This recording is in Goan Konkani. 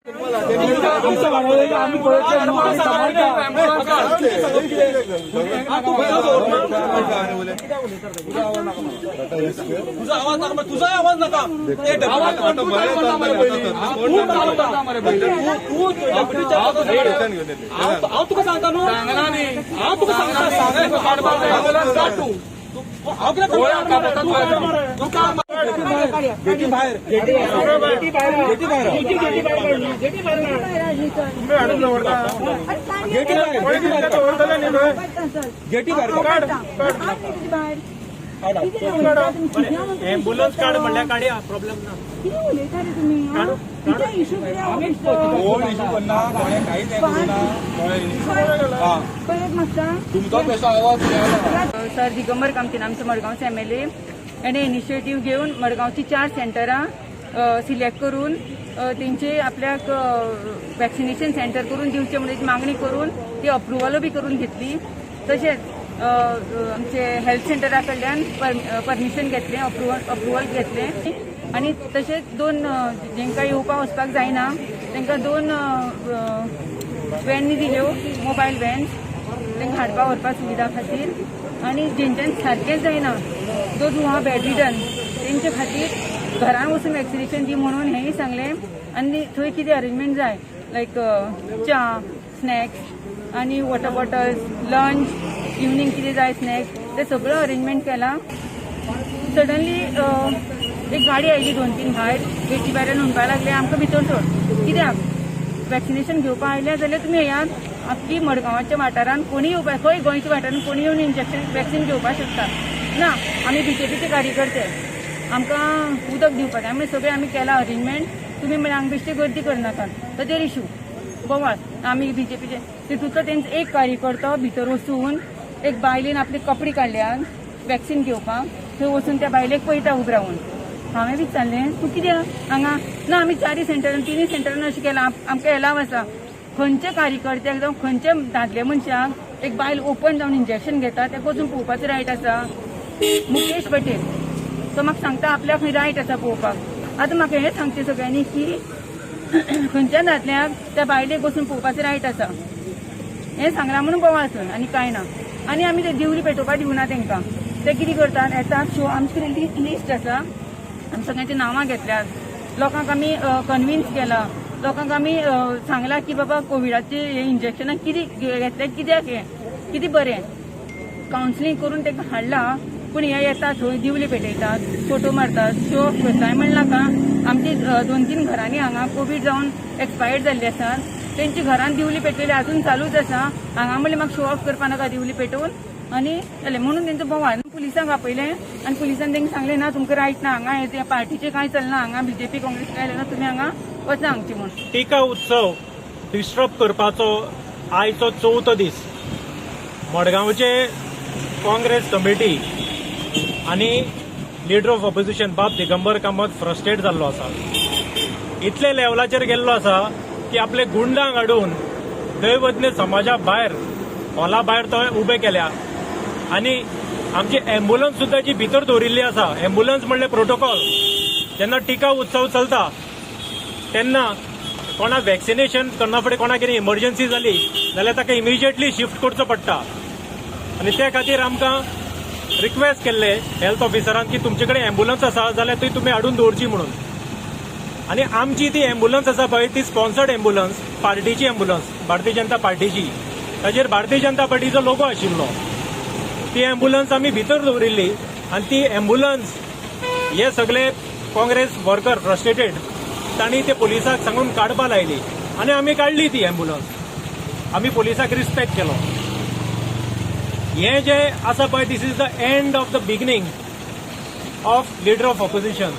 तुझा आवाज नाका, तुझा आवाज नाका. हांव तुका सांगता न्हू, हांव तुका सांगता, गेटी भायर, गेटी भायर, गेटी भायर, एम्बुलन्स काड म्हणल्यार काडया, प्रॉब्लेम ना. कितें उलयता रे तुमी? कितें इशू? कोण इशू करना, कोणें कांयच हें करूना, पळयत म्हाका तुमचो कसो आवाज. सर दिगंबर कामतीन आमचो मडगांवचो एमएलए हेणे इनिशिएटीव घेवन मडगांवची 4 सेंटरां सिलेक्ट करून तेंचे आपल्याक वॅक्सिनेशन सेंटर करून दिवचें म्हणून मागणी करून ती अप्रुवलूय बी करून घेतली. तशेंच आमचे हेल्थ सेंटरा कडल्यान परमिशन घेतलें, अप्रुवल घेतलें. आनी तशेंच 2 जेंकां येवपाक वचपाक जायना तांकां 2 व्हॅनी दिल्यो, मोबायल व्हॅन, तांकां हाडपा व्हरपा सुविधा खातीर. आनी जेंच्यान सारकेंच जायना, those who are bedridden, तेंचे खातीर घरान वचून वॅक्सिनेशन दी म्हणून हेंय सांगलें. आनी थंय कितें अरेंजमेंट जाय, लायक च्या, स्नॅक्स आनी वॉटर बॉटल्स, लंच, इवनींग कितें जाय स्नॅक्स, ते सगळं अरेंजमेंट केलां. सडनली एक गाडी आयली 2-3 भायर, गेटी भायल्यान म्हणपाक लागले आमकां भितर सोड, कित्याक वॅक्सिनेशन घेवपाक आयल्या जाल्यार तुमी येयात. आपली मडगांवाच्या वाठारान कोणी येवपाक, खंय गोंयच्या वाठारान कोणी येवन इंजेक्शन वॅक्सिन घेवपाक शकता. ना, आमी बीजेपीचे कार्यकर्ते, आमकां उदक दिवपाक जाय म्हणून सगळें आमी केलां अरेंजमेंट. तुमी म्हळ्यार हांगा बेश्टी गर्दी करनाकात, ताचेर इशू बोवाळ. आमी बीजेपीचे तितूंतलो तेंचो एक कार्यकर्तो भितर वचून एक बायलेन आपले कपडे काडल्यात वॅक्सिन घेवपाक, थंय वचून त्या बायलेक पळयता उब रावून. हांवें विचारलें तूं कित्याक हांगा? ना, आमी 4 सेंटरान 3 सेंटरान अशें केलां, आमकां एलाव आसा. खंयच्या कार्यकर्त्याक जावं खंयच्या दादले मनशाक एक बायल ओपन जावन इंजेक्शन घेता तेका वचून पळोवपाचो रायट आसा. मुकेश पटेल तो म्हाका सांगता आपल्याक खंय रायट आसा पळोवपाक. आतां म्हाका हें सांगचें सगळ्यांनी की खंयच्या दादल्याक त्या बायलेक वचून पळोवपाचो रायट आसा हें सांगलां म्हणून बोवाळ थंय, आनी कांय ना. आनी आमी ते दिवली पेटोवपाक दिवना तेंकां. ते कितें करतात, येतात शो, आमचे कडेन लिस्ट आसा, आमी सगळ्यांची नांवां घेतल्यात, लोकांक आमी कन्विन्स केला, लोकांक आमी सांगलां की बाबा कोविडाचे हे इंजेक्शनां कितें घेतलें, कित्याक हें कितें बरें, कावन्सिलींग करून तांकां हाडलां. पूण हे येतात थंय दिवली पेटयतात, फोटो मारतात, शो ऑफ करता. हांवें म्हणलां नाका, आमची 2-3 घरांनी हांगा कोवीड जावन एक्सपायर्ड जाल्ले आसात, तेंची घरान दिवली पेटलेली अजून चालूच आसा. हांगा म्हणलें म्हाका शो ऑफ करपा नाका दिवली पेटोवन आनी जालें म्हणून तेंचो बोवाळ. पुलिसांक आपयलें आनी पुलिसान तेंकां सांगलें ना तुमकां रायट ना हांगा, हें पार्टीचें कांय चलना हांगा, बीजेपी काँग्रेस कांय ना, तुमी हांगा वचा हांगची म्हूण. टिका उत्सव डिस्टर्ब करपाचो आयचो 4थो दीस. मडगांवचे काँग्रेस कमिटी आनी लिडर ऑफ ऑपोजिशन बाब दिगंबर कामत फ्रस्ट्रेट जाल्लो आसा. इतले लेवलाचेर गेल्लो आसा की आपले गुंडांक हाडून दैवज्ञ समाजा भायर हॉला भायर तो उबे केल्या आनी आमची एम्बुलन्स सुद्दां जी भितर दवरिल्ली आसा. एम्बुलन्स म्हणल्यार प्रोटोकॉल, जेन्ना टिका उत्सव चलता तेन्ना कोणाक वॅक्सिनेशन करना फुडें कोणाक कितें इमर्जन्सी जाली जाल्यार ताका इमिजिएटली शिफ्ट करचो पडटा. आनी त्या खातीर आमकां रिक्वेस्ट केल्ले हेल्थ ऑफिसरान की तुमचे कडेन एम्बुलन्स आसा जाल्यार ती तुमी हाडून दवरची म्हणून. आनी आमची ती एम्बुलन्स आसा पळय ती स्पॉन्सर्ड एम्बुलन्स, पार्टीची एम्बुलन्स, भारतीय जनता पार्टीची, ताचेर भारतीय जनता पार्टीचो लोगो आशिल्लो. ती एम्बुलन्स आमी भितर दवरिल्ली आनी ती एम्बुलन्स हे सगळे काँग्रेस वर्कर फ्रस्ट्रेटेड तांणी ते पोलिसाक सांगून काडपा लायली आनी आमी काडली ती एम्बुलन्स. आमी पोलिसाक रिस्पेक्ट केलो. हे जे आसा पळय, this is the end of the beginning of leader of opposition.